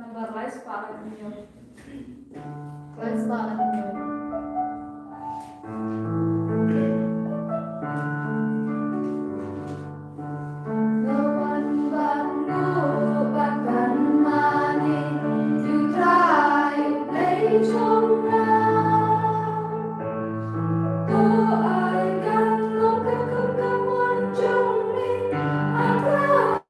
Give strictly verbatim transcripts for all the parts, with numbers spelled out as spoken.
Nambar lai spah laiphew hynñiew. Lai spah laiphew hynñiew. Nga wan ban buh ban pan mane, to Trai U Blei jong nga. To ai kan long katkum ka mon jong me, A Trai.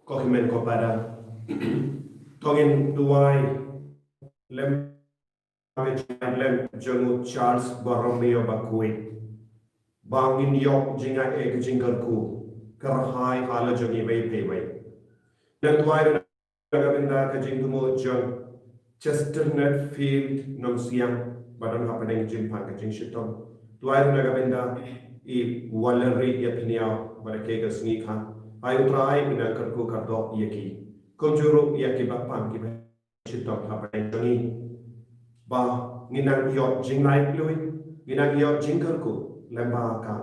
Ko hynmen ko para, to ngin duwai lem ka jingïaid lem jong u Charles Borromeo bakhuid, ba ngin ïoh jingaiei ka jingkyrkhu, kyrhai ha la jong iwei pa iwei. Ngan duwai ruh na ka bynta ka jingthmu jong Chestnut Field Nongsiang, ba don hapdeng jingpang ka jingshitom. Duwai ruh na ka bynta i Valerie Ïapynïaw, ba da kei ka sngi kha. Ai U Trai un nang kyrkhu kyrdoh ïa ki. Kumjuh ruh ïa ki ba pang ki ba shitom hapdeng jong ngi, ba ngin nang ïoh jinglaitluid, ngin nang ïoh jingkyrkhu lem bad ka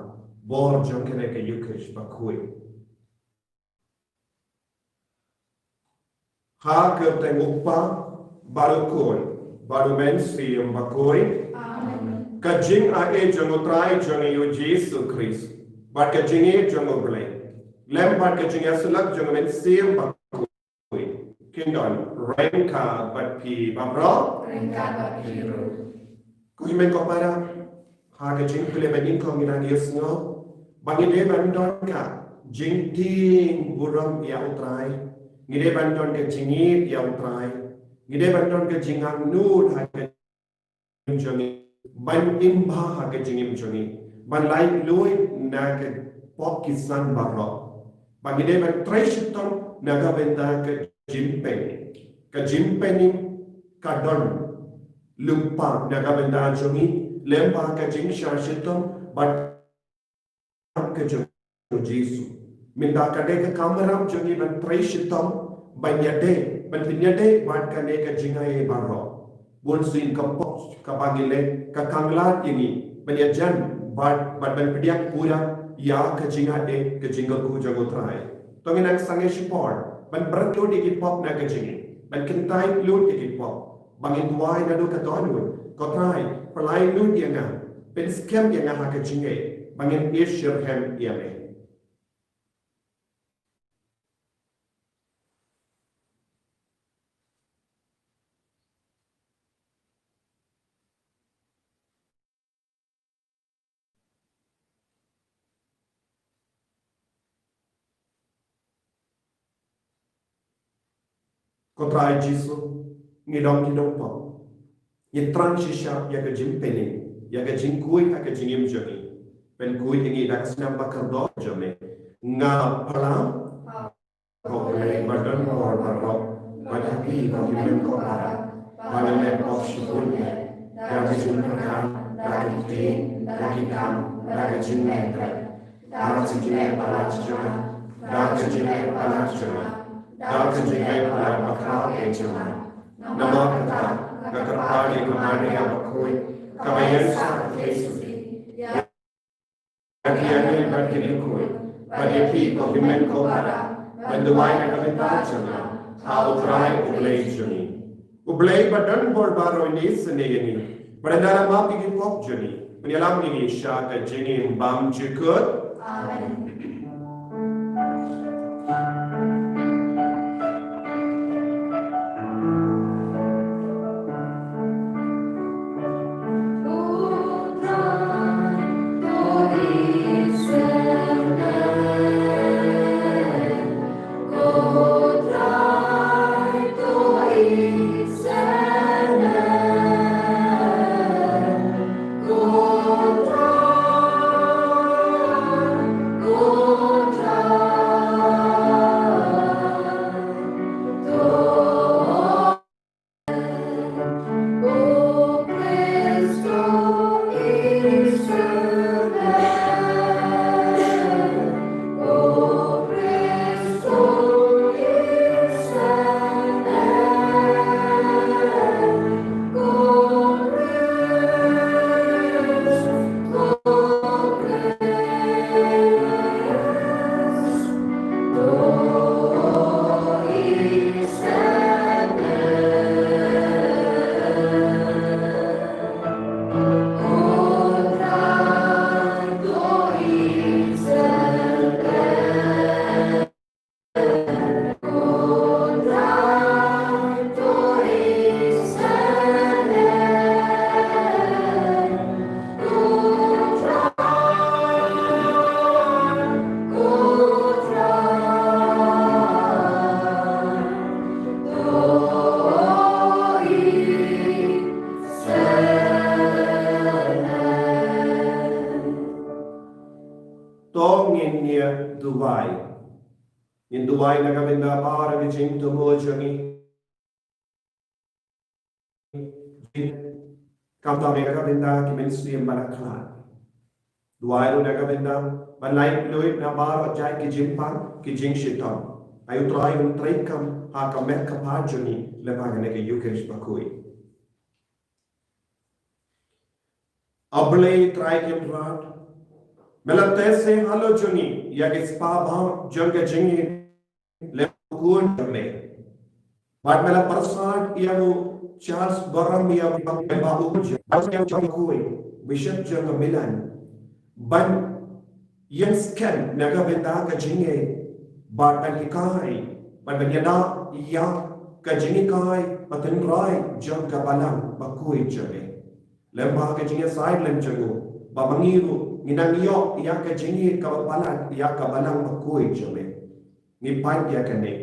bor jong kane ka Eucharist bakhuid. Ha ka kyrteng U Kpa bad U Khun bad U Mynsiem Bakhuid. Amen. Ka jingaiei jong U Trai jong ngi U Jisu Khrist, bad ka jingïeit jong U Blei, lem bad ka jingïasyllok jong U Mynsiem Bakhuid, kin don ryngkat bad phi baroh. Ryngkat bad phi ruh. Ko hynmen ko para, ha ka jingpule ba nyngkong ngi dang ïohsngew ba ngi dei ban don ka jingtieng burom ïa U Trai. Ngi dei ban don ka jingïeit ïa U Trai. Ngi dei ban don ka jingangnud ha ka jong ngi, ban im bha ha ka jingim jong ngi, ban laitluid na ka pop ki san baroh. Ba ngi dei ban trei shitom na ka bynta ka jingpynim. Ka jingpynim ka don lyngba na ka bynta jong ngi, lem bad ka jingshah shitom bad ka jong U Jisu. Mynta ka dei ka kamram jong ngi ban trei shitom, ban ïadei, ban pynïadei bad kane ka jingaiei baroh. Bun sien ka pop kaba ngi leh ka khang lad ïa ngi ban ïajan bad, bad ban pdiang pura ïa ka jingaiei ka jingkyrkhu jong U Trai. To ngin nang sangeh shipor ban bret lut ïa ki pop na ka jingim, ban kyntait lut ïa ki pop. Ba ngin duwai naduh ka dohnud, Ko Trai, pynlait lut ïa nga, pynskhem ïa nga ha ka jingngeit, ba ngin ïeit shitrhem ïa me. Ko Trai Jisu, ngi don ki nongpop. Ngi thrang shisha ïa ka jingpynim, ïa ka jingkhuid ha ka jingim jong ngi. Pynkhuid ïa ngi da ka snam ba kordor jong me. Nga pla Ko Blei ba don bor baroh, bad ha phi ko hynmen ko para, ba la leh pop shibun eh, da ka jingpyrkhat, da ka ktien, da ki kam, da ka jingïatreilang. Da ka jingïaid palat jong nga, da ka jingïaid palat jong nga, da ka jingïaid palat bakhraw eh jong nga. Namar kata, nga kyrpad ïa ka Maria bakhuid, kaba ïeng sah ha ka theisotti, ïa ki angel bad ki diengkhuid, bad ïa phi ko hynmen ko para, ban duwai na ka bynta jong nga ha U Trai U Blei jong ngi. U Blei ba don bor baroh un isynei ïa ngi, ba un da la map ïa ki pop jong ngi, ban ïalam ïa ngi sha ka jingim bymjukut. Amen. To ngin ïa duwai. Ngin duwai na ka bynta baroh ki jingthmu jong ngi. Khamtam ïa ka bynta ki mynsiem ba la khlad. Duwai ruh na ka bynta ban lait luid na baroh jait ki jingpang ki jingshitom. Ai U Trai un treikam ha ka met ka phad jong ngi lyngba kane ka Eucharist bakhuid. A Blei Trai Kynrad, me la teh seh halor jong ngi ïa ki spah bah jong ka jingïeit lem khun jong me. Bad me la pyrsad ïa u Charles Borromeo, ïa u Bishop jong ka Milan, ban ïeng skhem na ka bynta ka jingïeit, bad ban hikai, bad ban ïada ïa ka jinghikai ba tynrai jong ka Balang bakhuid jong me. Lem bad ka jingïasaid lem jong u, ba ma ngi ruh ngin nang ïoh ïa ka jingïeit kaba palat ïa ka Balang bakhuid jong me. Ngi peit ïa kane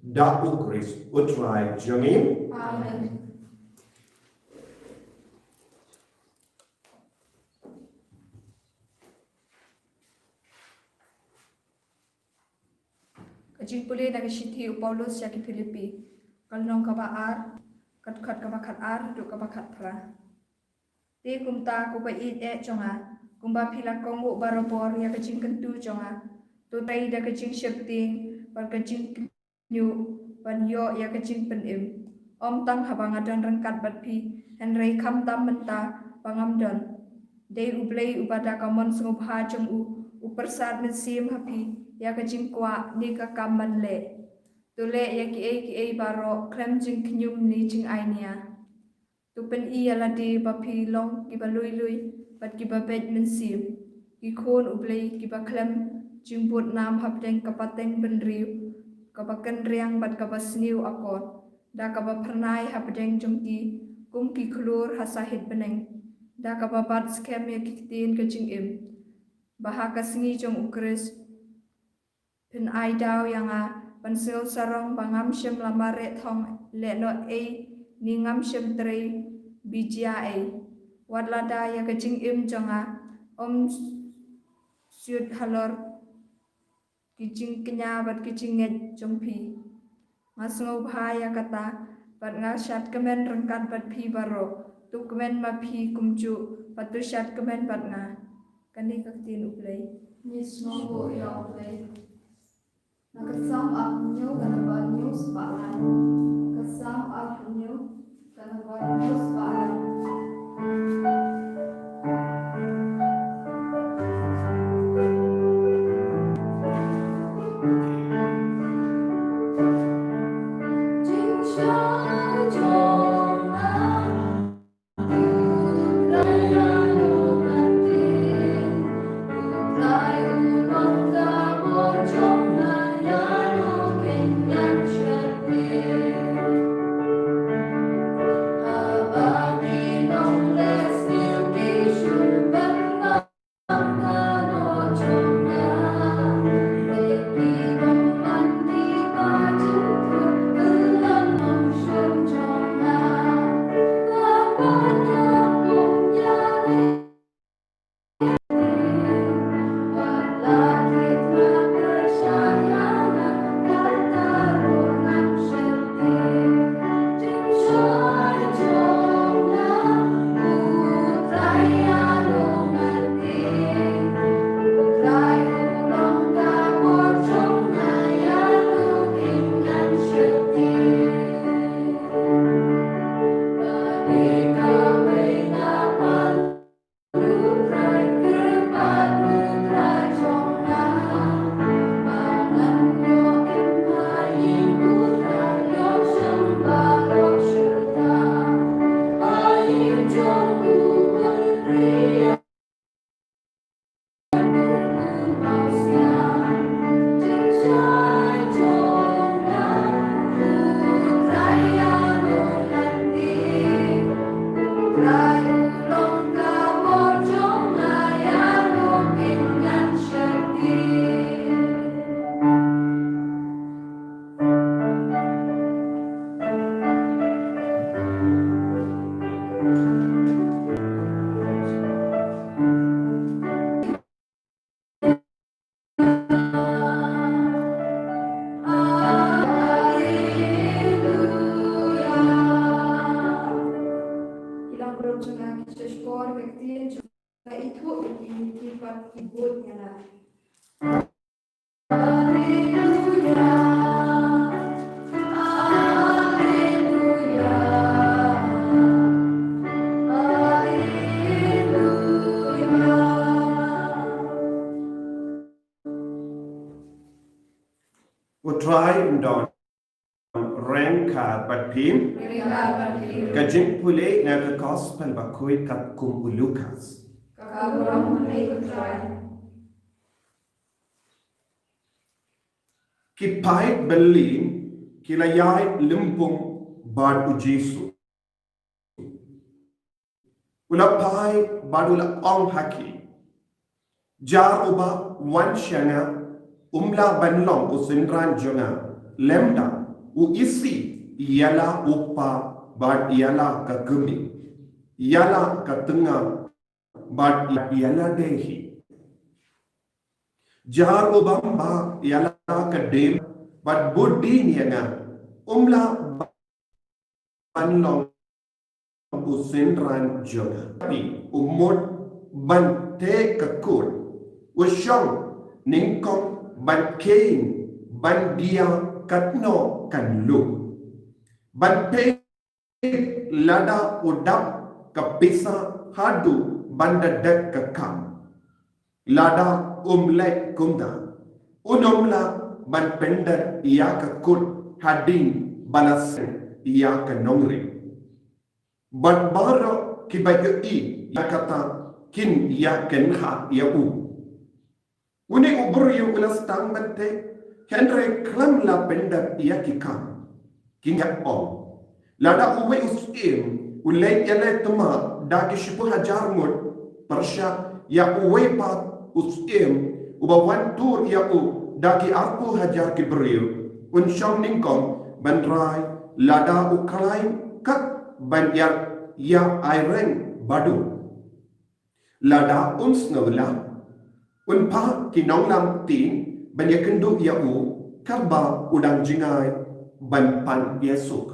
da U Khrist U Trai jong ngi. Amen. Ka jingpule na ka shithi u Paulus ïa ki Philippi, ka lynnong kaba ar, ka dkhot kaba khatar haduh kaba khatphra. Te kumta ko ba ïeit eh jong nga, kumba phi la kohnguh barabor ïa ka jingkyntu jong nga, to trei da ka jingsheptieng bad ka jingkyntu ban ïoh ïa ka jingpynim. Ym tang haba nga don ryngkat bad phi, hynrei khamtam mynta ba ngam don, dei U Blei uba da ka mon sngewbha jong u u pyrsad mynsiem ha phi ïa ka jingkwah ne ka kam ban leh. To leh ïa kiei kiei baroh khlem jingkhñium ne jingai nia. To pyni ïa lade ba phi long kiba lui lui bad kiba beit mynsiem, ki khun U Blei kiba khlem jingbud nam hapdeng ka pateng bynriew kaba kynriang bad kaba sniew akor, da kaba phyrnai hapdeng jong ki kum ki khlur ha sahit bneng, da kaba bat skhem ïa ki ktien ka jingim, ba ha ka sngi jong U Khrist phin ai daw ïa nga ban sngew sarong ba ngam shym la mareh thong lehnohei, ne ngam shym trei bijia ei. Wat lada ïa ka jingim jong nga ym siut halor ki jingkñia bad ki jingngeit jong phi. Nga sngewbha ïa kata, bad nga shad kmen ryngkat bad phi baroh. To kmen ma phi kumjuh, bad to shad kmen bad nga. Kane ka ktien U Blei. Ngi sngewbha ïa U Blei. Na ka Salm arphew hynñiew ka namba hynñiew spah lai. Ka Salm arphew hynñiew ka namba hynñiew spah lai. Ai undon reng ka bad phim. Reng ka bad phim. Ka jingpule na ka Gospel bakhuid katkum u Lukas. Ka burom ha me ko Trai. Ki paid byllien ki la ïaid lympung bad u Jisu. U la phai bad u la ong ha ki, jar uba wan sha nga um lah ban long u synran jong nga, lymda u isih ïa la u kpa bad ïa la ka kmie, ïa la ka tnga bad ïa lade hi. Jar uba mbah ïa la ka dem bad bud dien ïa nga um lah ban long u synran jong nga. Phi u mut ban teh ka kut, u shong nyngkong ban kheiñ, ban dia katno kan long, ban peit lada u dap ka pisa haduh ban da dep ka kam. Lada um leh kumta, un ym lah ban pyndep ïa ka kut hadien ba la seng ïa ka nongrim. Bad baroh kiba ïohi ïa kata kin ïakynhah ïa u. Une u briew u la sdang ban teh, hynrei khlem la pyndep ïa ki kam. Kin ïa ong, lada uwei u syiem u leit ïaleh thymmai da ki shiphew hajar ngut, pyrshah ïa uwei pat u syiem uba wan tur ïa u da ki arphew hajar ki briew, un shong nyngkong ban rai lada u khlaiñ kat ban ïa, ïa ai reng bad u. Lada un sngew lah, un phah ki nonglam tieng ban ïakynduh ïa u katba u dang jngai ban pan ïasuk.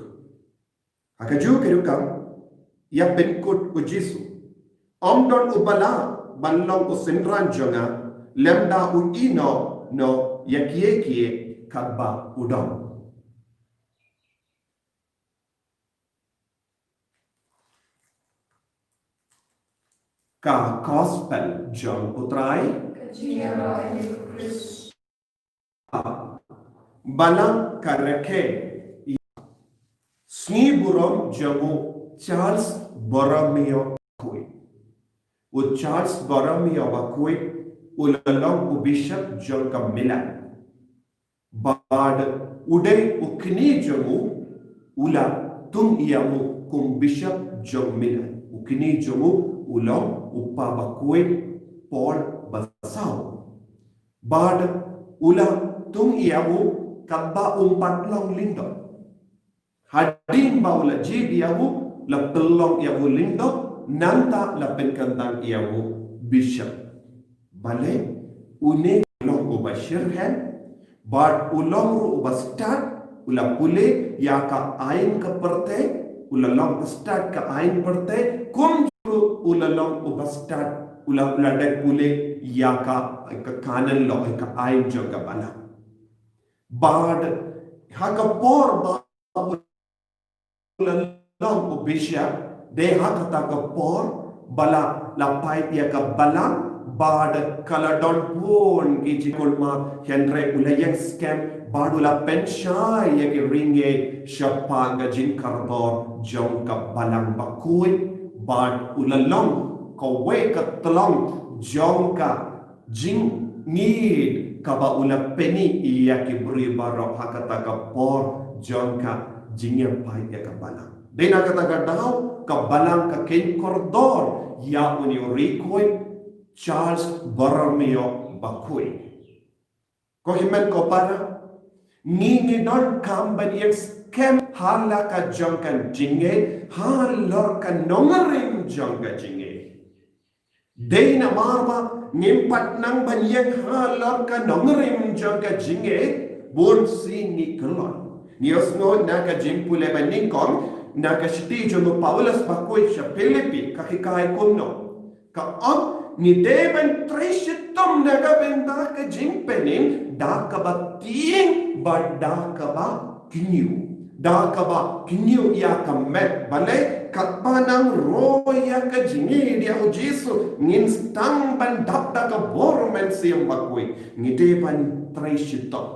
Ha kajuh ka rukom, ïa pynkut u Jisu, ym don uba lah ban long u synran jong nga lymda u ïehnoh noh ïa kiei kiei katba u don. Ka Gospel jong u Trai. Ka jingïaroh ïa u Khrist. Balang ka rakhe. Sngi burom jong u Charles Borromeo bakhuid. U Charles Borromeo bakhuid u la long u bishop jong ka Milan. Bad u dei u kñi jong u, u la tung ïa u kum bishop jong Milan. U kñi jong u u long u kpa bakhuid Paul ba saw. Bad u la tung ïa u katba um pat long lyngdoh. Hadien ba u la jied ïa u, la pynlong ïa u lyngdoh, nangta la pynkyntang ïa u bishop. Balei? Une u long uba shitrhem, bad u long ruh uba stad, u la pule ïa ka aiñ ka pyrthei, u la long stad ka aiñ pyrthei, kumjuh ruh u la long uba stad, u la, u la dep pule ïa ka, ka canon law, ka aiñ jong ka balang. Bad ha ka por ba u la long u bishop, dei ha kata ka por ba la, la pait ïa ka balang, bad ka la don bun ki jingkulmar, hynrei u la ïeng skhem, bad u la pynshai ïa ki ri ngeit shaphang ka jingkordor jong ka balang bakhuid, bad u la long kawei ka tyllong jong ka jingngeit kaba u la pyni ïa ki briew baroh ha kata ka por jong ka jingïapait ïa ka balang. Dei na kata ka daw ka balang ka kheiñ kordor ïa une u riewkhuid Charles Borromeo bakhuid. Ko hynmen ko para, ngi ngi donkam ban ïeng skhem ha la ka jong ka jingngeit, halor ka nongrim jong ka jingngeit. Dei namar ba ngim pat nang ban ïeng halor ka nongrim jong ka jingngeit, bun sien ngi kyllon. Ngi ïohsngew na ka jingpule ba nyngkong na ka shithi jong u Paulus bakhuid sha Philippi, ka hikai kumno. Ka ong, ngi dei ban trei shitom na ka bynta ka jingpynim da kaba tieng bad da kaba kñiew. Da kaba kñiew ïa ka met, balei? Katba nang roi ïa ka jingngeit ïa u Jisu, ngin sdang ban dap da ka bor Mynsiem Bakhuid. Ngi dei ban trei shitom.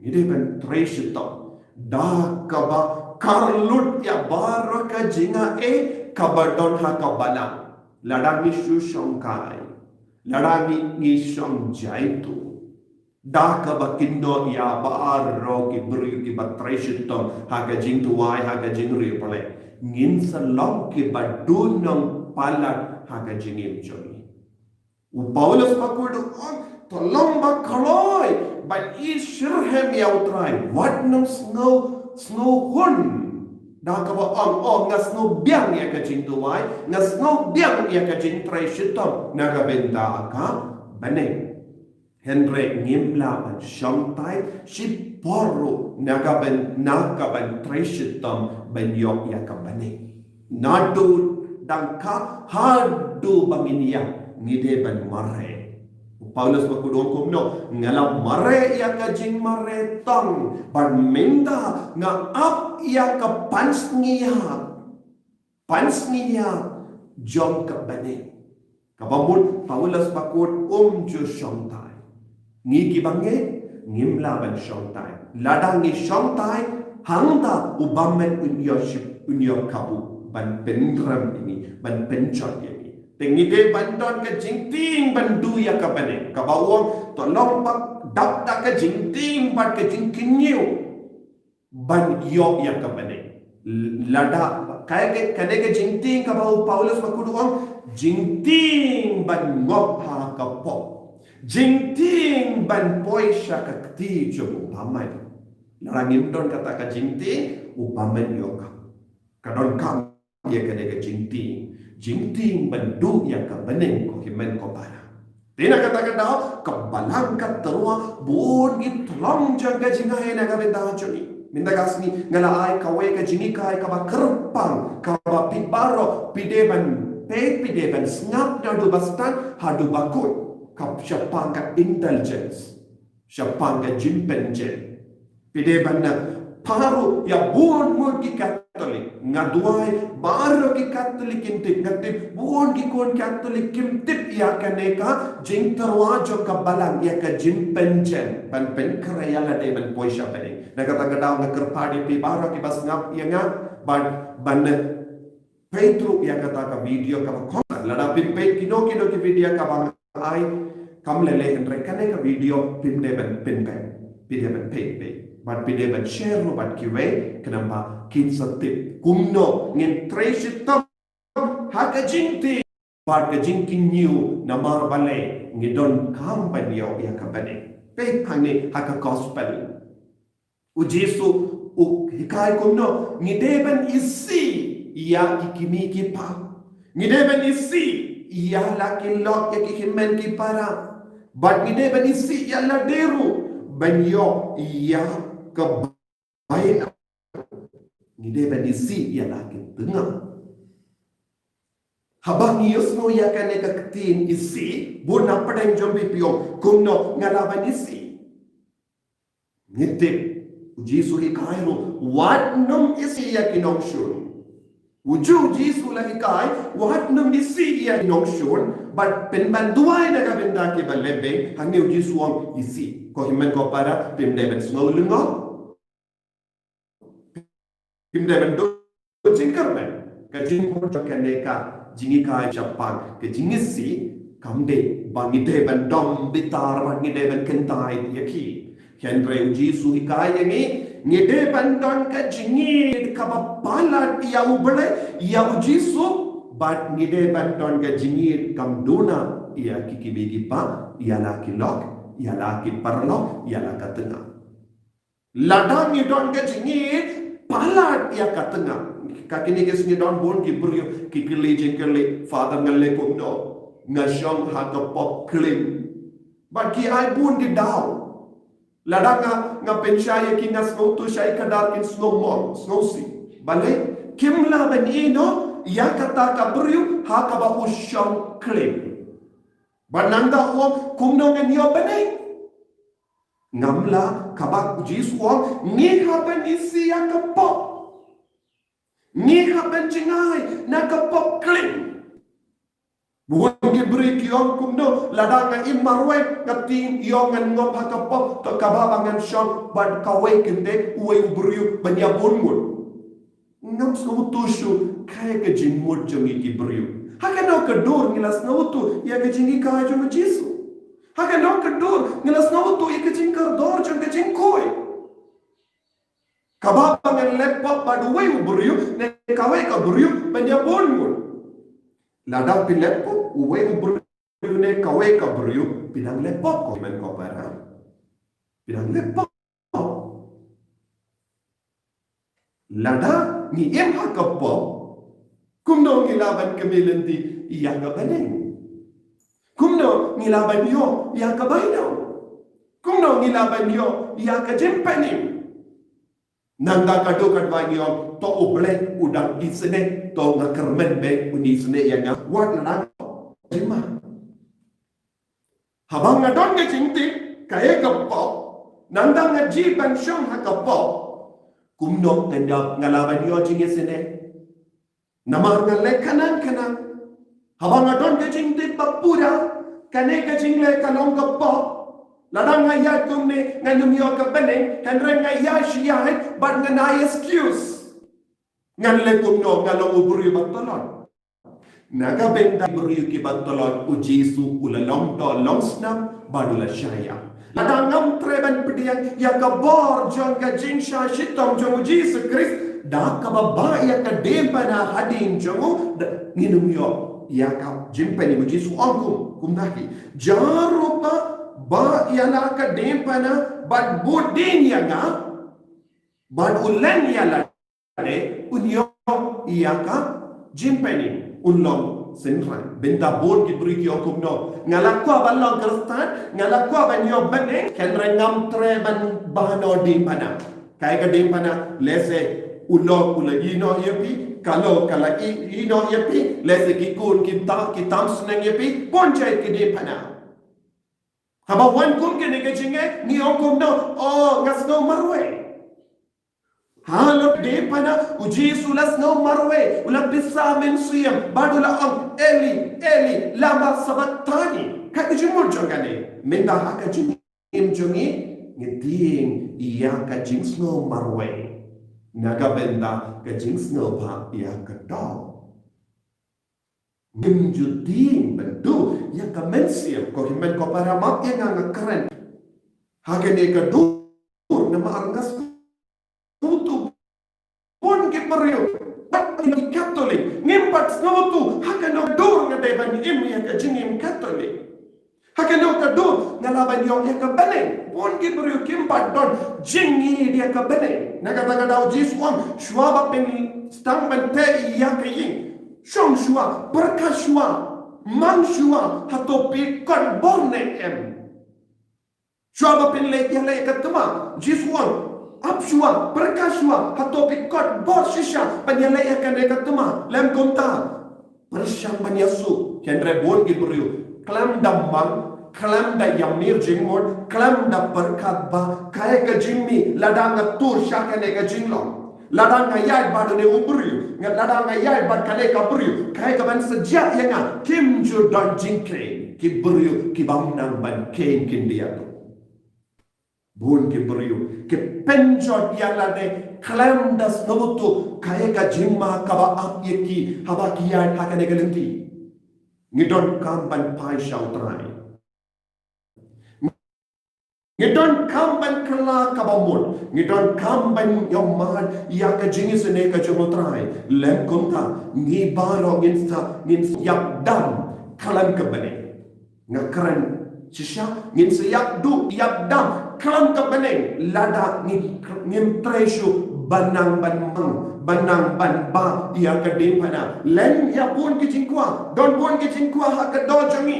Ngi dei ban trei shitom da kaba kyrpad ïa baroh ka jingaiei kaba don ha ka balang. Lada ngi shu shongkai, lada ngi, ngi shong jaitu, da kaba kynnoh ïa baroh ki briew kiba trei shitom ha ka jingduwai, ha ka jingriewblei, ngin sa long kiba duh nongpalat ha ka jingim jong ngi. U Paulus bakut u ong, to long ba kloi ban ïeit shitrhem ïa U Trai wat nang sngew, sngewhun. Da kaba ong, oh, nga sngew biang ïa ka jingduwai, nga sngew biang ïa ka jingtrei shitom na ka bynta ka bneng. Hynrei ngim lah ban shongthait shipor ruh na ka byn, na ka ban trei shitom ban ïoh ïa ka bneng. Naduh dang kha haduh ba ngin ïap ngi dei ban mareh. U Paulus bakut u ong kumno, nga la mareh ïa ka jingmareh tang, bad mynta nga ap ïa ka pansngiat, pansngiat jong ka bneng. Kaba mut Paulus bakut um ju shongthait. Ngi kiba ngeit ngim lah ban shongthait. Lada ngi shongthait, hangta u bymman un ïoh ship, un ïoh kabu ban pynrem ïa ngi, ban pynjot ïa ngi. Te ngi dei ban don ka jingtieng ban duh ïa ka bneng. Kaba u ong, to long ba dap da ka jingtieng bad ka jingkynñiew ban ïoh ïa ka bneng. Lada, ka, ka, kane ka jingtieng kaba u Paulus bakut u ong, jingtieng ban ngop ha ka pop. Jingtieng ban poi sha ka kti jong u bymman. Lada ngim don kata ka jingtieng, u bymman ïoh ka, ka donkam ïa kane ka jingtieng. Jingtieng ban duh ïa ka bneng, ko hynmen ko para. Te na kata ka daw, ka balang ka tyrwa, bun ki thlong jong ka jingaiei na ka bynta jong ngi. Mynta ka sngi nga la ai kawei ka jinghikai kaba kyrpang, kaba phi baroh phi dei ban peit, phi dei ban sngap naduh ba start haduh ba kut. Ka shaphang ka indulgence, shaphang ka jingpynjem. Phi dei ban nang phah ruh ïa bun ngut ki Katholik. Nga duwai baroh ki Katholik kin tip, nga tip bun ki khun Katholik kim tip ïa kane ka jingtyrwa jong ka balang, ïa ka jingpynjem ban pynkhreh ïa lade ban poi sha bneng. Na kata ka daw nga kyrpad ïa phi baroh kiba sngap ïa nga ban, ban peit ruh ïa kata ka video kaba khot. Lada phim peit kino kino ki video kaba nga ai, kam lei lei, hynrei kane ka video phim dei ban pynpeit, phi dei ban peit peit. Bad phi dei ban share ruh bad kiwei, khnang ba kin sa tip kumno ngin trei shitom ha ka jingtieng bad ka jingkynñiew, namar balei, ngi donkam ban ïoh ïa ka bneng. Peit hangne ha ka gospel. U Jisu u hikai kumno, ngi dei ban isih ïa ki kmie ki kpa. Ngi dei ban isih ïa la ki lok, ïa ki hynmen ki para. Bad ngi dei ban isih ïa lade ruh ban ïoh ïa ka bainong. Ngi dei ban isih ïa la ki tnga. Haba ngi ïohsngew ïa kane ka ktien isih, bun na pdeng jong phi phi ong, kumno nga lah ban isih? Ngi tip, u Jisu hikai ruh, wat nym isih ïa ki nongshun. U ju u Jisu la hikai, wat nym isih ïa ki nongshun, bad pynban duwai na ka bynta kiba lehbeiñ, hangne u Jisu u ong isih. Ko hynmen ko para, phim dei ban sngew lyngngoh. Phim dei ban duh jingkyrmen. Ka jingmut jong kane ka jinghikai shaphang ka jingisih, kam dei ba ngi dei ban dom bitar, ba ngi dei ban kyntait ïa ki. Hynrei u Jisu hikai ïa ngi, ngi dei ban don ka jingïeit kaba palat ïa U Blei, ïa u Jisu, bad ngi dei ban don ka jingïeit kam duna ïa ki kmie ki kpa, ïa la ki lok, ïa la ki paralok, ïa la ka tnga. Lada ngi don ka jingïeit palat ïa ka tnga. Ka kine ki sngi don bun ki briew ki kylli jingkylli, Father, nga leh kumno? Nga shong ha ka pop klim. Bad ki ai bun ki daw. Lada nga, nga pynshai ïa ki, nga sngewthuh shai khadar kin sngew mong, sngewsih. Balei? Kim lah ban ïehnoh ïa kata ka briew ha kaba u shong klim. Bad nangta u ong, kumno ngan ïoh bneng? Ngam lah, kaba u Jisu u ong, ngi hap ban isih ïa ka pop. Ngi hap ban jngai na ka pop klim. Bun ki briew ki ong kumno, lada nga im marwei, nga tieng ïoh ngan ngop ha ka pop, to kaba ba ngan shong bad kawei kynthei, uwei u briew ban ïa bun ngut. Ngam sngewthuh shuh kaei ka jingmut jong ngi ki briew. Ha kano ka dur ngi la sngewthuh ïa ka jinghikai jong u Jisu? Ha kano ka dur ngi la sngewthuh ïa ka jingkordor jong ka jingkhuid? Kaba ba ngan leh pop bad uwei u briew ne kawei ka briew ban ïa bun ngut. Lada phi leh pop uwei u briew ne kawei ka briew, phi dang leh pop, ko hynmen ko para. Phi dang leh pop. Lada ngi im ha ka pop, kumno ngi lah ban kynmaw lynti ïa ka bneng? Kumno ngi lah ban ïoh ïa ka bainong? Kumno ngi lah ban ïoh ïa ka jingpynim? Nangta ka dei ka dei ngi ong, to U Blei u dang isynei, to nga kyrmen ba un isynei ïa nga wat lada nga im. Haba nga don ka jingtip, kaei ka pop, nangta nga ju ban shong ha ka pop, kumno ngan ïa, nga lah ban ïoh jingisynei? Namar nga leh khnang khnang. Haba nga don ka jingtip ba pura, kane ka jingleh ka long ka pop. Lada nga ïaid kumne ngan ym ïoh ka bneng, hynrei nga ïaid shi ïaid bad ngan ai excuse. Ngan leh kumno, nga long u briew ba tlot. Na ka bynta ki briew kiba tlot, u Jisu u la long to long snam bad u la shah ïap. Lada ngam treh ban pdiang ïa ka bor jong ka jingshah shitom jong u Jisu Khrist, da kaba bah ïa ka diengphna hadien jong u, da ngin ym ïoh ïa ka jingpynim. U Jisu u ong kum, kumta hi. Jar ruh ba bah ïa la ka diengphna bad bud dien ïa nga, bad u len ïa la lade, un ïoh ïa ka jingpynim, un long synran. Bynta bun ki briew ki ong kumno, nga la kwah ban long Khristan, nga la kwah ban ïoh bneng, hynrei ngam treh ban bah noh diengphna. Kaei ka diengphna? Lehse u lok u la ïehnoh ïa phi, ka lok ka la ïeh, ïehnoh ïa phi, lehse ki khun ki tam, ki tam sneng ïa phi, bun jait ki diengphna. Haba wan kum kane ka jingeh, ngi ong kumno, oh, nga sngew marwei. Halor ka diengphna, u Jisu u la sngew marwei, u la pisa mynsiem, bad u la ong, Eli, Eli, lama sabachthani? Kaei ka jingmut jong kane? Mynta ha ka jingim jong ngi, ngi tieng ïa ka jingsngew marwei. Na ka bynta ka jingsngewbha ïa ka doh. Ngim ju tieng ban duh ïa ka mynsiem, ko hynmen ko para, map ïa nga, nga kren. Ha kane ka dur, namar nga sngewthuh bun ki briew, bad ki Katholik, ngim pat sngewthuh ha kano ka dur nga dei ban im ïa ka jingim Katholik. Ha kano ka dur nga lah ban ïoh ïa ka bneng? Bun ki briew kim pat don jingïeit ïa ka bneng. Na kata ka daw u Jisu u ong, shuwa ba phin sdang ban teh ïa ka ïing, shong shuwa, pyrkhat shuwa, mang shuwa, hato phi kot bor ne em. Shuwa ba phin leit ïaleh ïa ka thma, u Jisu u ong, ap shuwa, pyrkhat shuwa, hato phi kot bor shisha ban ïaleh ïa kane ka thma. Lym kumta, pyrshang ban ïasuh. Hynrei bun ki briew, khlem da mang, khlem da ïamir jingmut, khlem da pyrkhat ba kaei ka jingmih lada nga tur sha kane ka jinglong. Lada nga ïaid bad une u briew, nga, lada nga ïaid bad kane ka briew, kaei kaban sa jia ïa nga? Kim ju don jingkheiñ. Ki briew kibym nang ban kheiñ kin da ïathuh. Bun ki briew ki pynjot ïa lade khlem da sngewthuh kaei ka jingma kaba ap ïa ki haba ki ïaid ha kane ka lynti. Ngi donkam ban phai sha U Trai. Ngi donkam ban kylla kaba mut. Ngi donkam ban ïohmad ïa ka jingisynei ka jong U Trai. Lym kumta, ngi baroh ngin sa, ngin sa ïap dam khlem ka bneng. Nga kren shisha, ngin sa ïap duh, ïap dam khlem ka bneng lada ngim, ngim treh shuh ban nang ban mang, ban nang ban bah ïa ka diengphna. Lem ïa bun ki jingkwah, don bun ki jingkwah ha ka doh jong ngi.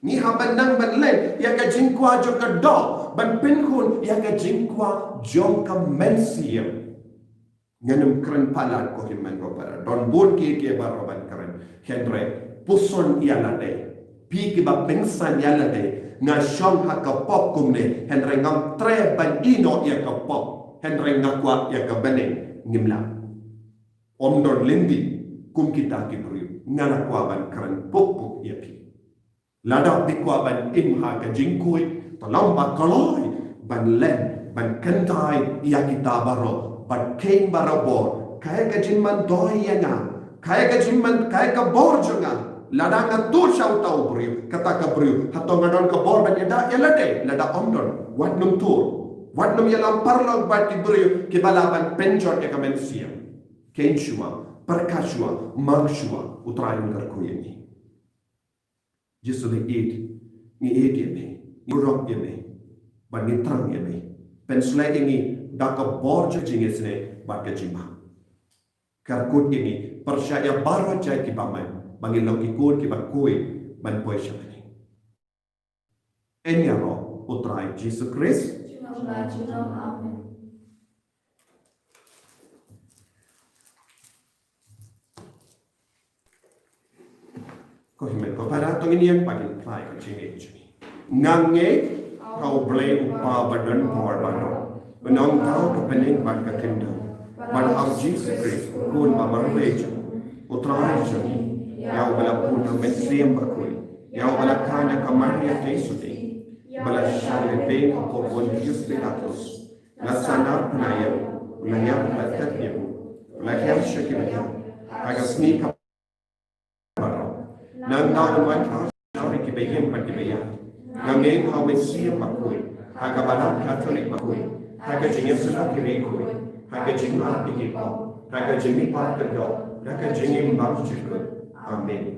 Ngi hap ban nang ban leh ïa ka jingkwah jong ka doh ban pynkhun ïa ka jingkwah jong ka mynsiem. Ngan ym kren palat, ko hynmen ko para. Don bun kiei kiei baroh ban kren. Hynrei puson ïa lade. Phi kiba pynsan ïa lade. Nga shong ha ka pop kumne, hynrei ngam treh ban ïehnoh ïa ka pop. Hynrei nga kwah ïa ka bneng. Ngim lah. Ym don lynti kum kita ki briew, nga la kwah ban kren puk puk ïa phi. Lada phi kwah ban im ha ka jingkhuid, to long ba kloi ban len, ban kynthai ïa kita baroh, ban kheiñ barabor, kaei ka jingmyntoi ïa nga, kaei ka jingmyntoi, kaei ka bor jong nga. Lada nga tuh sha uta u briew, kata ka briew, hato nga don ka bor ban ïada ïa lade? Lada ym don, wat nym tur, wat nym ïalam paralok bad ki briew kiba lah ban pynjot ïa ka mynsiem. Kheiñ shuwa, pyrkhat shuwa, mang shuwa, U Trai un kyrkhu ïa ngi. Jisu, ngi ïeit, ngi ïeit ïa me, ngi burom ïa me, bad ngi thrang ïa me. Pynshlei ïa ngi da ka bor jong ka jingisynei bad ka jingma. Kyrkhu ïa ngi, pyrshah ïa baroh jait ki bymman, ba ngin long ki khun kiba khuid ban poi sha bneng. Ïa ïaroh U Trai Jisu Khrist. Junom la junom, amen. Ko hynmen ko para, to ngin ïeng bad ngin phai ka jingngeit. Nga ngeit ha U Blei U Kpa badonbor baroh, U nongthaw ka bneng bad ka khyndew, bad ha U Jisu Khrist, U Khun ba marwei jong U Trai jong ngi, ïa uba la bun ha U Mynsiem Bakhuid, ïa uba la kha na ka Maria Theisotti, ba la shah lehbeiñ ha u Pontius Pilatus, la sahnarphna ïa u, la ïap, la tep ïa u, la hiar sha ki ba ïap, ha ka sngi ka baroh. Nangta un wan khlaw sha ki ba ïeit bad ki ba ïap. Nga ngeit ha U Mynsiem Bakhuid, ha ka Balang Katholik bakhuid, ha ka jingïasyllok ki riewkhuid, ha ka jingmap ïa ki pop, ha ka jingmihpat kyrdoh, ha ka jingim bymjukut. Amen.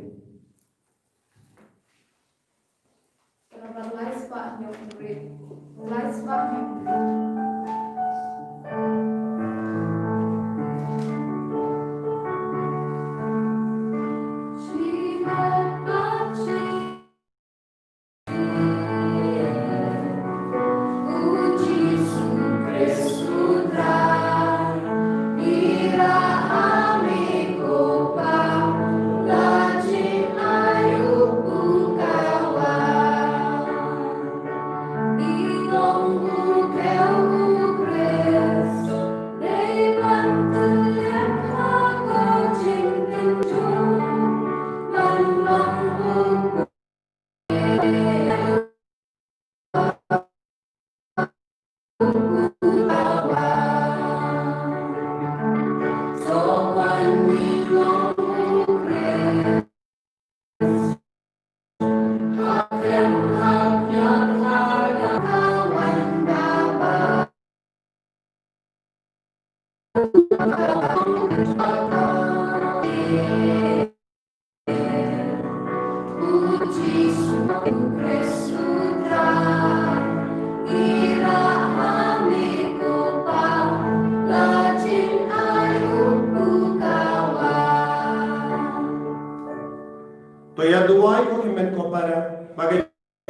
To ïa duwai ko hynmen ko para, ba ka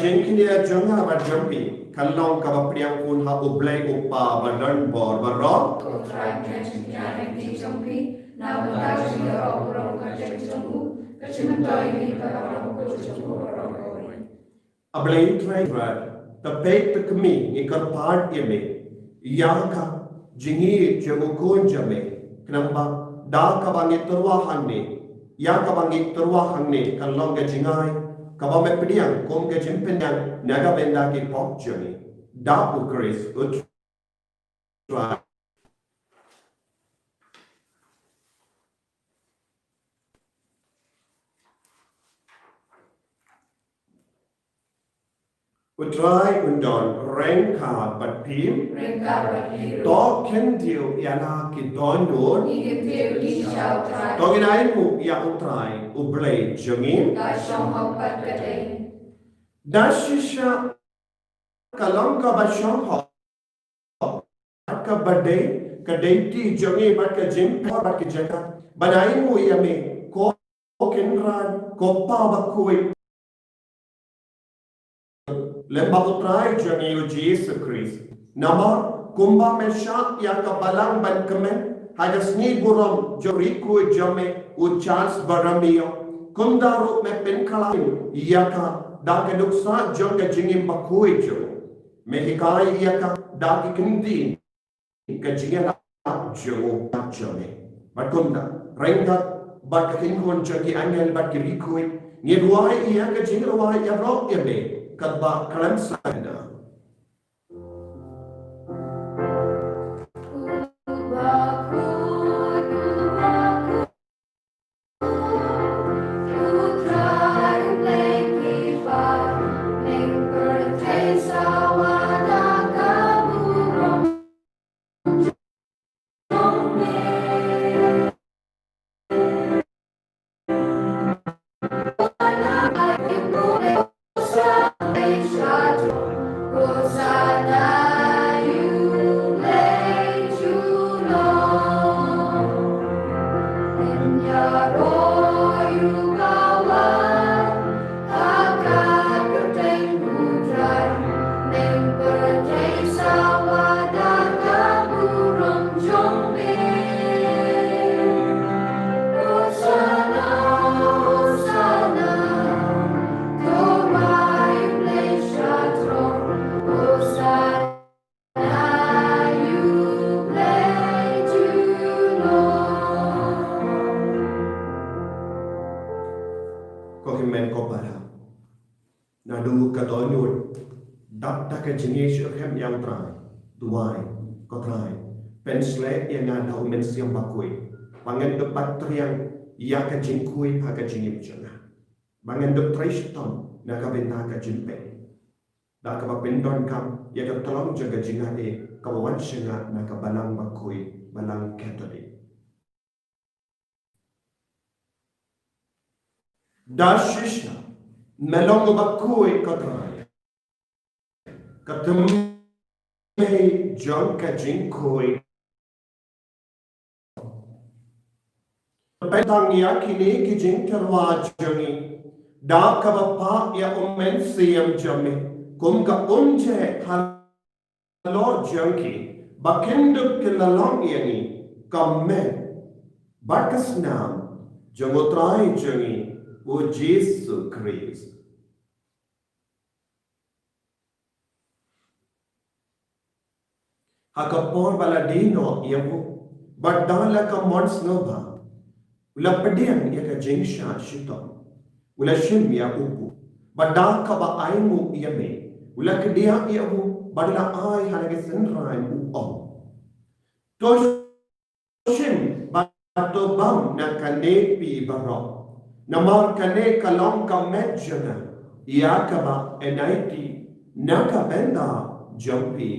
jingkynnoh jong nga bad jong phi kan long kaba pdiang khun ha U Blei U Kpa badonbor baroh. Ko Trai, pdiang jingkynnoh jong phi na bynta jingïaroh burom ka jong u, ka jingmyntoi ïa ngi bad baroh ko jong u baroh. A Blei Trai Trai, ta peit ta kmie ngi kyrpad ïa me ïa ka jingïeit jong u Khun jong me, khnang ba da kaba ngi tyrwa hangne, ïa kaba ngi tyrwa hangne kan long ka jingai kaba me pdiang kum ka jingpynïaid na ka bynta ki pop jong ngi. Da U Khrist U Trai. U Trai un don ryngkat bad phi. Ryngkat bad phi ruh. To khyndiat ïa la ki dohnud. Ngi khyndiat ïa ki sha U Trai. To ngin ainguh ïa U Trai U Blei jong ngi. Ka shong hok bad ka dei. Da shisha ka long kaba shong hok, kaba dei, ka dei ti jong ngi bad ka jingpynbor bad ka jaka ban ainguh ïa me, ko Kynrad, ko Pa Bakhuid, lem bad U Trai jong ngi U Jisu Khrist. Namar kumba me shah ïa ka balang ban kmen ha ka sngi burom jong u riewkhuid jong me u Charles Borromeo, kumta ruh me pynkhlaiñ ïa ka da ka nuksa jong ka jingim bakhuid jong u. Me hikai ïa ka da ki kyntien ka jingïalap jong u bad jong me. Bad kumta, ryngkat bad ka kynhun jong ki angel bad ki riewkhuid, ngi rwai ïa ka jingrwai ïaroh ïa me katba khlem sah na. Ko hynmen ko para, naduh ka dohnud, dap da ka jingïasyriem ïa U Trai, duwai, ko Trai, pynsleh ïa nga da U Mynsiem Bakhuid, ba ngan dup pat triang ïa ka jingkhuid ha ka jingim jong nga, ba ngan dup trei shitom na ka bynta ka jingpeit, da kaba pyndonkam ïa ka tlong jong ka jingaiei kaba wan sha nga na ka Balang Bakhuid, Balang Katholik. Da shisha, me long uba khuid, ko Trai, ka tymmen jong ka jingkhuid. Pynthang ïa kine ki jingtyrwa jong ngi da kaba pah ïa U Mynsiem jong me kum ka umjai halor jong ki, ba kin dup ki la long ïa ngi ka met bad ka snam jong U Trai jong ngi U Jisu Khrist. Ha ka por ba la die noh ïa u, bad da la ka mon sngewbha, u la pdiang ïa ka jingshah shitom, u la shim ïa u buh, bad da kaba ainguh ïa me, u la kdiah ïa u bad u la ai ha la ki synran, u ong: To shim bad to bam na kane phi baroh, namar kane ka long ka met jong nga ïa kaba yn aiti na ka bynta jong phi.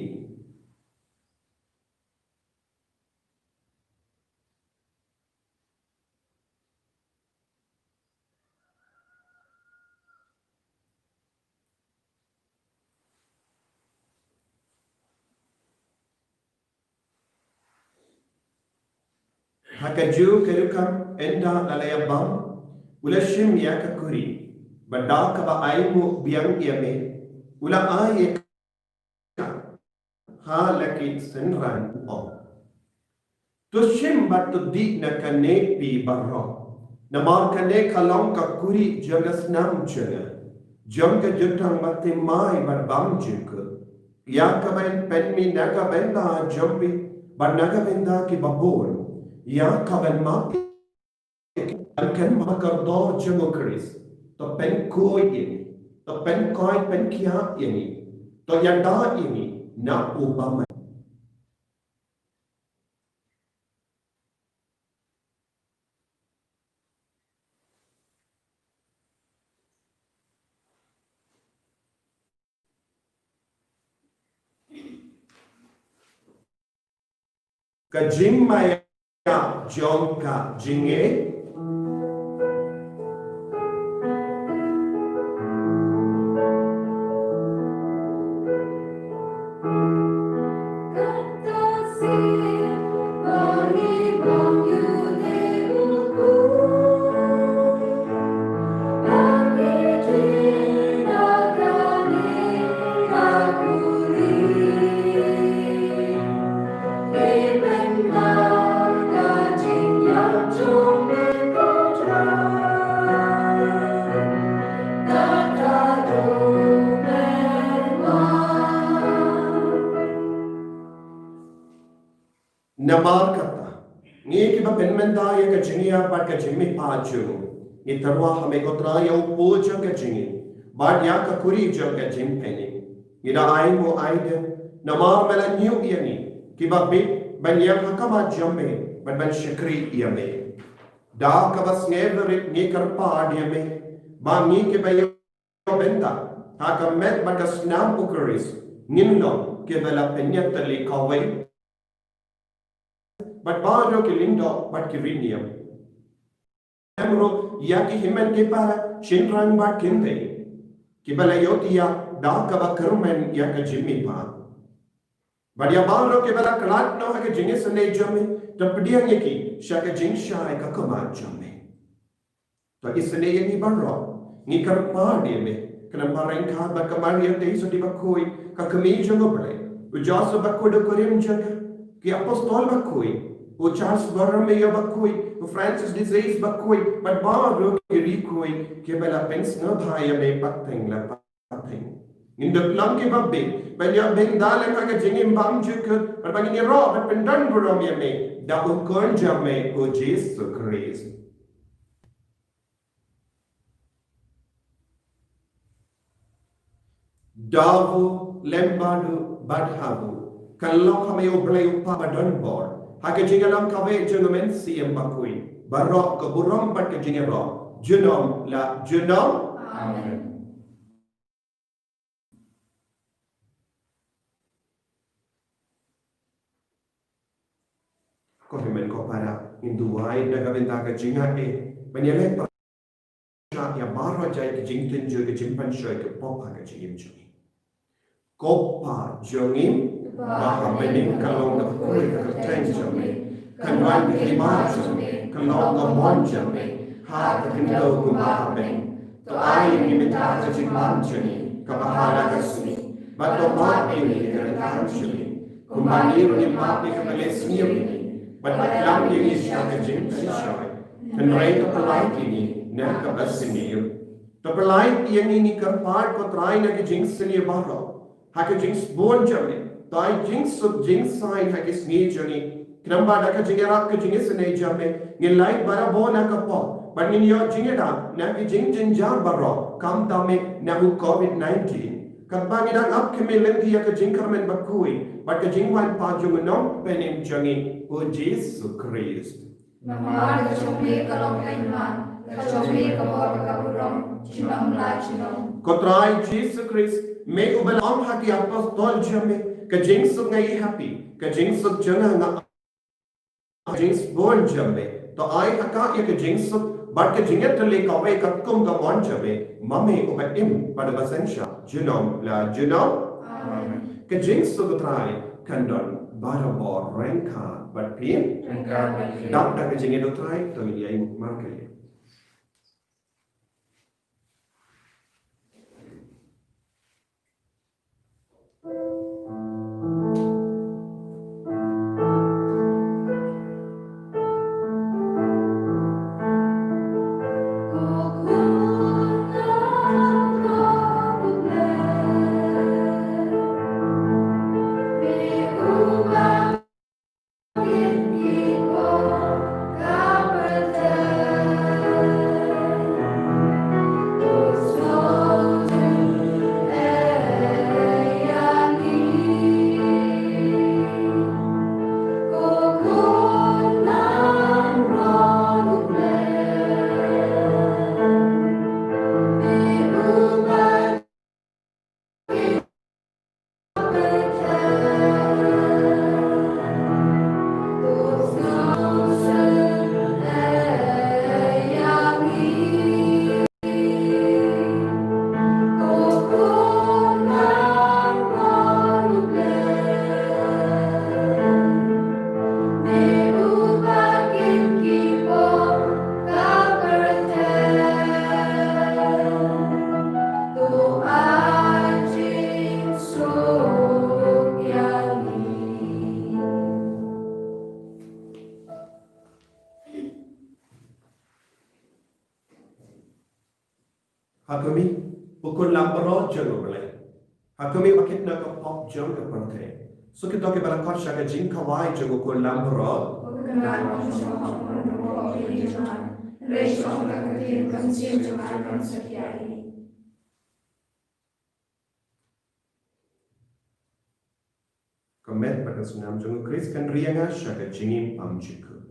Ha kajuh ka rukom, ynda la la ïa bam, u la shim ïa ka kuri, bad da kaba ainguh biang ïa me, u la ai ïa ka ha la ki synran, u ong: To shim bad to dih na kane phi baroh, namar kane ka long ka kuri jong ka snam jong nga, jong ka jutang bathymmai bad bymjukut, ïa kaba yn pynmih na ka bynta jong phi bad na ka bynta kiba bun, ïa kaban map ïa ki ban kynmaw ïa ka kordor jong U Khrist. To pynkhuid ïa ngi, to pynkoit pynkhiah ïa ngi, to ïada ïa ngi na u bymman. Ka jingmaïa jong ka jingngeit. Namar kata, Ngi kiba pynmynta ïa ka jingïap bad ka jingmihpat jong u, ngi tyrwa ha me ko Trai ïa u pud jong ka jingim bad ïa ka khuri jong ka jingpynim. Ngi da ai mo ai de, namar me la ñiew ïa ngi kiba bit ban ïeng ha khmat jong me bad ban shakri ïa me. Da kaba sngewrit ngi kyrpad ïa me ba ngi kiba ïa bynta ha ka met bad ka snam u Khrist ngin long kiba la pynïatylli kawei bad baroh ki lyngdoh bad ki riewniam. Em ruh ïa ki hynmen ki para, shynrang bad kynthei kiba la ïohthiah da kaba kyrmen ïa ka jingmihpat. Bad ïa baroh kiba la khlad noh ha ka jingisynei jong me, to pdiang ïa ki sha ka jingshai ka khmat jong me. To isynei ïa ngi baroh, ngi kyrpad ïa me, khnang ba ryngkat bad ka Maria Theisotti bakhuid, ka kmie jong U Blei, u Joseph bakhuid u kurim jong ka, ki apostol bakhuid, u Charles Borromeo bakhuid, u Francis de Sales bakhuid, bad baroh ki riewkhuid kiba la pynsngewbha ïa me pateng la pateng. Ngin dup long kiba bit ban ïa bynta lem ha ka jingim bymjukut, bad ba ngin ïaroh bad pyndonburom ïa me da u Khun jong me u Jisu Khrist. Daw lem bad u bad ha u, ka long ha me U Blei U Kpa badonbor, ha ka jingïalam kawei jong U Mynsiem Bakhuid, baroh ka burom bad ka jingïaroh junom la junom. Amen. Ko hynmen ko para, ngin duwai na ka bynta ka jingaiei ban ïaleh pyrshah ïa baroh jait ki jingtynjuh, ki jingpynshoi, ki pop ha ka jingim jong ngi. Ko Pa jong ngi ba ha bneng, ka long ka kyrteng jong me, kan wan ka hima jong me, kan long ka mon jong me ha ka khyndew kumba ha bneng. To ai ïa ngi mynta ka jingbam jong ngi kaba ha la ka sngi, bad to map ïa ngi ka ryngkat jong ngi kumba ngi ruh ngi map ïa kiba leh sniew ïa ngi, bad wat lam ïa ngi sha ka jingpynshoi, hynrei to pyllait ïa ngi na kaba sniew. To pyllait ïa ngi, ngi kyrpad ko Trai, na ka jingsniew baroh ha ka jingsbun jong me. To ai jingsuk jingsaiñ ha ki sngi jong ngi, khnang ba da ka jingïarap ka jingisynei jong me ngin lait barabor na ka pop bad ngin ïoh jingïada na ki jingjynjar baroh khamtam eh na u Covid nineteen. Katba ngi dang ap khmih lynti ïa ka jingkyrmen bakhuid bad ka jingwan pat jong u Nongpynim jong ngi u Jisu Khrist. Namar ka jong me ka long ka hima, ka jong me ka bor, ka burom junom la junom. Ko Trai Jisu Khrist, me uba la ong ha ki apostol jong me, ka jingsuk nga ïoh ha phi, ka jingsuk jong nga nga ai, jingsbun jong me to ai ha ka ïa ka jingsuk bad ka jingïatylli kawei katkum ka mon jong me, ma me uba im bad uba synshar junom la junom. Amen. Ka jingsuk u Trai kan don barabor ryngkat bad phi. Ryngkat bad phi. Dap da ka jingïeit u Trai, to ngin ïaid markylliang. Ha khmih, u khun langbrot jong U Blei. Ha khmih, ba kit na ka pop jong ka pyrthei. Sngewthuh ki balang, khot sha ka jingkhawai jong u Kynrad baroh. Ka met bad ka snam jong u Khrist kan ri ïa nga sha ka jingim bymjukut.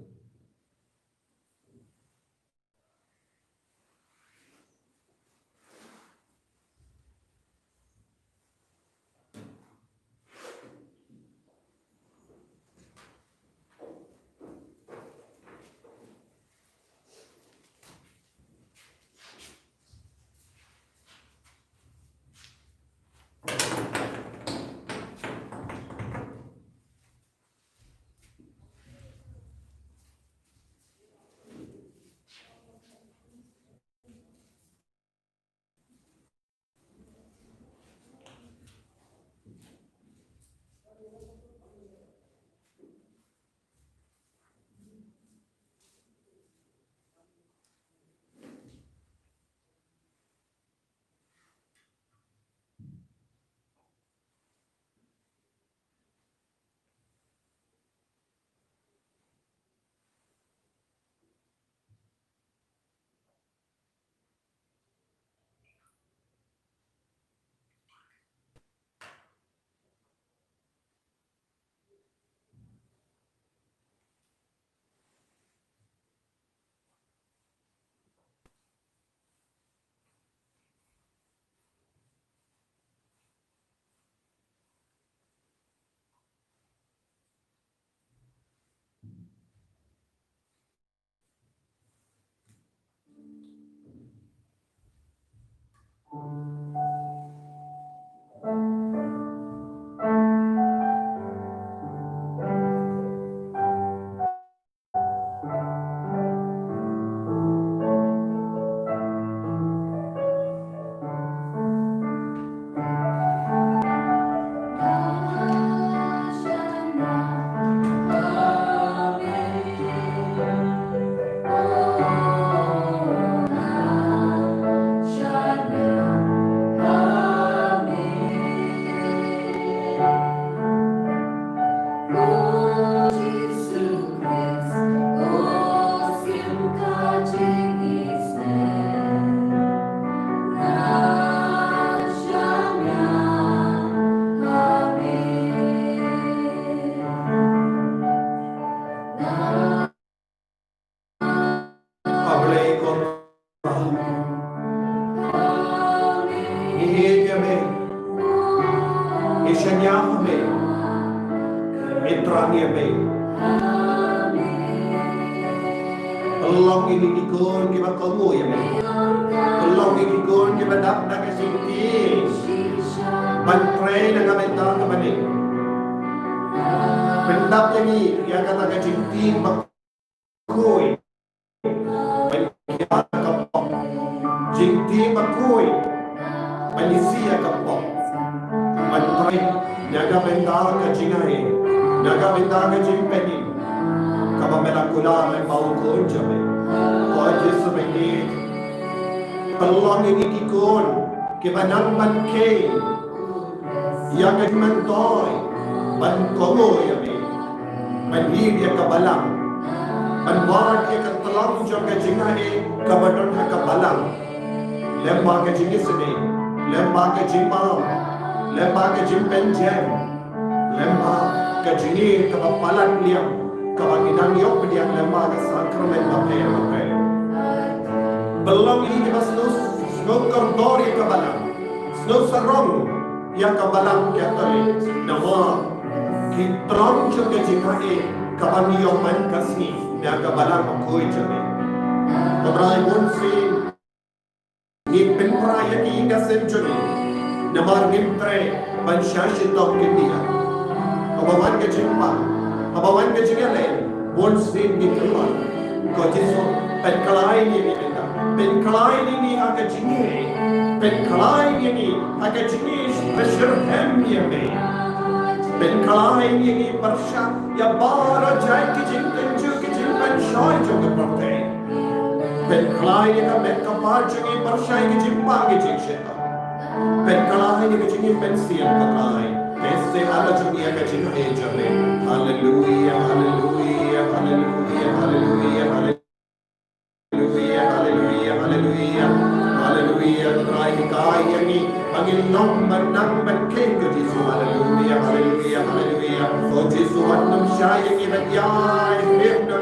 Ngi ïeit ïa me. Ngi shaniah ha me. Ngi thrang ïa me. Pynlong ïa ngi ki khun kiba kohnguh ïa me. Pynlong ïa ngi ki khun kiba dap da ka jingtieng ban trei na ka bynta ka bynta. Pyndap ïa ngi ïa kata ka jingtieng ba khuid ban ïa ka pop. Jingtieng ba khuid ban isih ïa ka pop. Ban trei na ka bynta ka jingaiei, na ka bynta ka jingpynim kaba me la kular lyngba u Khun jong me. Ko Jisu, me ngi pynlong ïa ngi ki khun kiba nang ban kheiñ ïa ka jingmyntoi ban kohnguh ïa me, ban ïeit ïa ka balang, ban wad ïa ka tlang jong ka jingaiei kaba don ha ka balang, lem bad ka jingisynei, lem bad ka jingbam, lem bad ka jingpynjem, lem bad ka jingïeit kaba palat liang kaba ngi dang ïoh pdiang lem bad ka sakramen bapher bapher. Pynlong ïa ngi kiba sngew, sngew kordor ïa ka balang, sngew sarong ïa ka balang Katholik, namar ki tlang jong ka jingaiei kaba ngi ïoh man ka sngi na ka balang bakhuid jong me. Ko Trai, bun sien ngi pynpra ïa ki ïing ki sem jong ngi namar ngim treh ban shah shitom khyndiat. Haba wan ka jingpang, haba wan ka jingïaleh, bun sien ngi kyllon. Ko Jisu, pynkhlaiñ ïa ngi mynta. Pynkhlaiñ ïa ngi ha ka jingïeit. Pynkhlaiñ ïa ngi ha ka jingïeit ba shitrhem ïa me. Pynkhlaiñ ïa ngi pyrshah ïa baroh jait ki jingtynjuh, ki jingpynshoi jong ka pyrthei. Pynkhlaiñ ïa ka met ka phad jong ngi pyrshah ïa ki jingpang ki jingshitom. Pynkhlaiñ ïa ka jingim mynsiem, ko Trai. Hallelujah, hallelujah, hallelujah, hallelujah, hallelujah, hallelujah, hallelujah, hallelujah. Trai hikai ïa ngi ba ngin long ban nang ban kheiñ ko Jisu. Hallelujah, hallelujah, hallelujah. O Jisu, wat nym shah ïa ngi ban ïai pyrshah.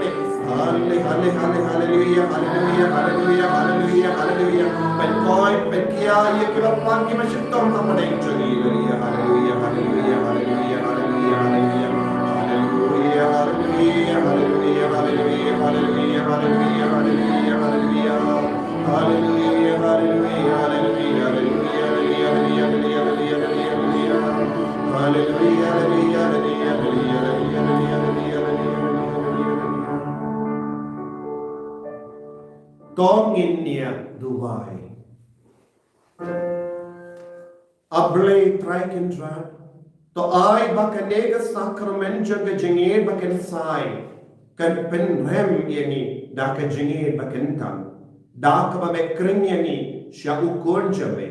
Halle, halle, halle, hallelujah, hallelujah, hallelujah, hallelujah, hallelujah. Ban koit, ban khia ïa kiba pang, kiba shitom ha pdeng jong ngi. Hallelujah, hallelujah, hallelujah, hallelujah, hallelujah. Hallelujah, hallelujah, hallelujah, hallelujah, hallelujah, hallelujah, hallelujah, hallelujah. Hallelujah, hallelujah, hallelujah, hallelujah. Hallelujah, hallelujah, hallelujah, hallelujah, hallelujah. To ngin ïa duwai. A Blei Trai Kynrad, to ai ba kane ka sakramen jong ka jingïeit ba kynsai kan pynrem ïa ngi da ka jingïeit ba kyntang, da kaba me khring ïa ngi sha u Khun jong me,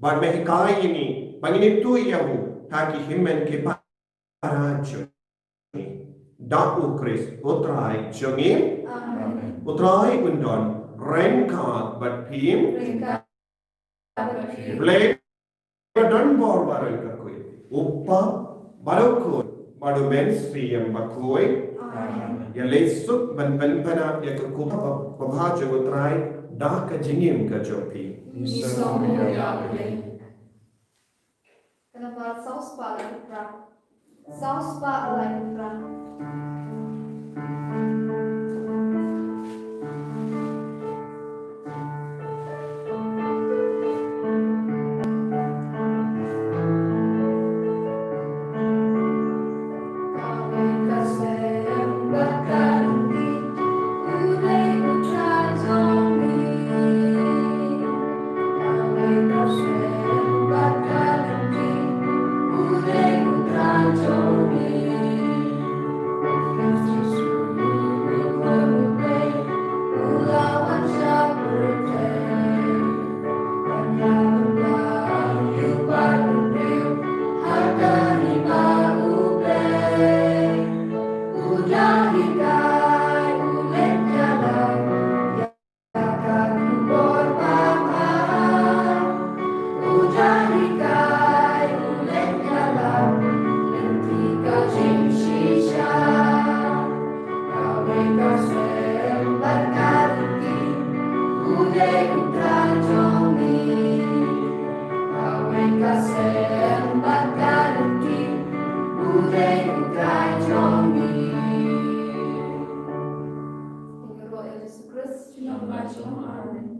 bad me hikai ïa ngi ba ngin ïathuh ïa u ha ki hynmen ki para jong ngi. Da U Khrist U Trai jong ngi. Amen. U Trai un don ryngkat bad phi. Ryngkat bad phi. Blei ba don bor baroh kyrkieh, U Kpa bad U Khun bad U Mynsiem Bakhuid. Amen. Ïaleh suk ban pynbna ïa ka kup ba, ba bha jong U Trai da ka jingim ka jong phi. Ngi sngewbha ïa U Blei. Ka nambar saw spah laiphew phra. Saw spah laiphew phra. Ïa ka kyrteng jong U Jisu Khrist. Amen.